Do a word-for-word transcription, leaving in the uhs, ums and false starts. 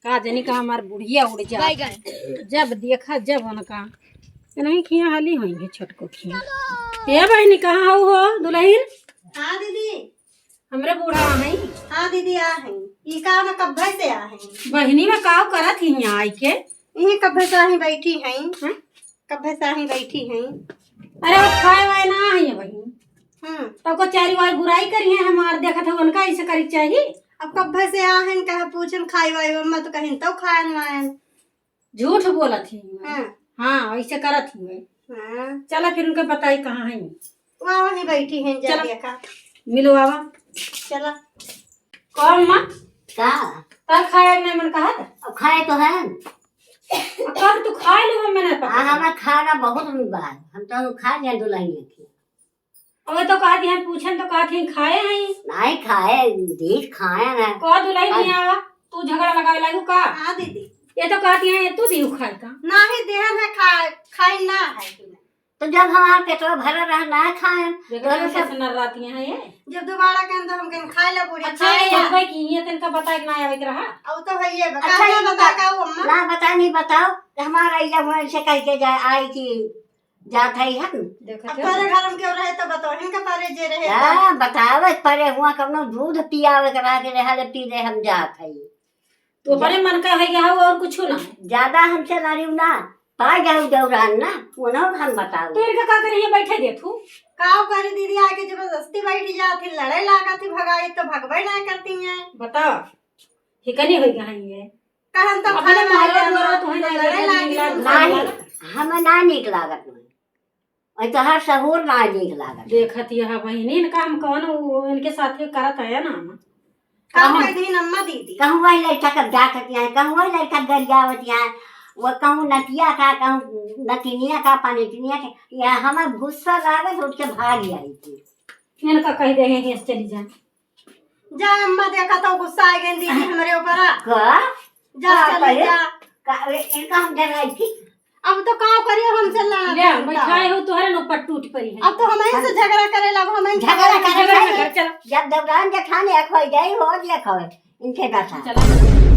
का जानी का हमार बुढ़िया उड़ जा। जब देखा जब उनका, नहीं खिया हाली होई है छोटको खिया। ए बहिनी, कहाँ हऊ हो दुलहिन? हाँ दीदी। हमरे बूढ़ा आ हई। हाँ दीदी, आ हई। ई का ना कब्बे से आ हई। बहिनी, में काव करत ही हियाँ आई के? इही कब्बे से आ हई, बैठी हई। हाँ? कब्बे से आ हई, बैठी हई। अरे, वो खाए वाए ना आ हई बहिनी। हाँ। तब को चारी वार बुराई करी है हमार, देखत हो उनका ऐसे करे के चाही। अब कब्बे से आ हई, कहे पूछन खाई वाई, अम्मा तो कहिन तो खायन वायन। झूठ बोलत ही। हाँ। हाँ, ऐसे करत ही। हाँ। चला फिर उनका बताई कहाँ है। वहाँ वहीं बैठी हैं, जा चला। देखा। मिलो आवा। चला। कौन माँ? का? का खाए के नहीं मन कहा था? अब खाए तो है। अब कब तू खाए लो, हमें नहीं पता। हाँ, हमें खाना बहुत दिन बाद, हम तो खा लिया दुलहिन के। अब तो कहत हैं, पूछन तो कहत हैं, खाए हैं? नहीं खाए, देख खाए ना। कह दुलहिन नहीं आवा, तू झगड़ा लगावे लागू का? हाँ दीदी। ये तो कहत हैं, ये तू दियो खाए का? नहीं, देहन है, खा-, खाई ना है कि नहीं। तो जब हमार पेटवा भरा रहा, ना खाए। देखो तोरे तो सब कैसे नर्राती हैं ये। जब दोबारा कहन तो हम कहन खाए ला बूढ़ी, अच्छा, खाए ये ला। भाई कि ये तनका बताए के ना आवे के रहा। अब तो है ये बता, अच्छा, ना ये बता बता। का वो अम्मा? ना बता, नहीं बताओ। हमारा ये वहीं से कह के जाए, आई कि जात हई हम। देखत अब हो? तोरे घर में केहू रहे तो बतौहिन के परे जे रहे हाँ, तो। बतावे के परे हुआ, कवनो दूध पियावे के रह के रहे, ले पी ले हम जात हई। तो अपने मन का है कि हाँ, और कुछ ना। ज्यादा हमसे लड़ियो ना, पा जाऊ दौरान ना, उन्हों हम बताऊ। तो इनका का करिए, बैठे दे तू। काव करे दीदी, आके जबरदस्ती बैठ जात ही, लड़े लागत ही, भगाई तो भगबे ना करती हैं। बताओ, हिकनी होई कहाँ ये? कहन तो अपने खाए मारे वाले द्वारा हम तो है तो ना, लड़े लेकिन लागी मिला हम। नहीं, हमें ना नीक लागत नहीं। और तोहार सहूर ना नीक लागत। देखत यह बहिनी, इनका हम कौन वो इनके साथ के करत है ना हम। का कहूँ, कह दी अम्मा दीदी? कहूँ वही लड़का कब जात है, कहूँ वही लड़का गरियावत है, वो कहूँ नतिया का, कहूँ नतिनिया का, पनितनिया के, या हमें गुस्सा लागत, उठ के भाग आई थी। इनका कह दे हैं, चली जाए। जा अम्मा, देखा तो गुस्सा आ गई दीदी हमरे ऊपर। का? जा, का चली कहे? जा। का, ए-, इनका हम डराई थी। अब तो काव करियो, हमसे लड़ा ले, करी बैठाए तो। हो, तोहरे न ऊपर टूट पड़ी है। अब तो हम इनसे झगड़ा करे लगो, हम इनसे झगड़ा झगड़ा करे करे लगे। लगे, चलो। जब दौरान जेठान एक हो जाई, हो जे खबर, इनके दशा। चलो।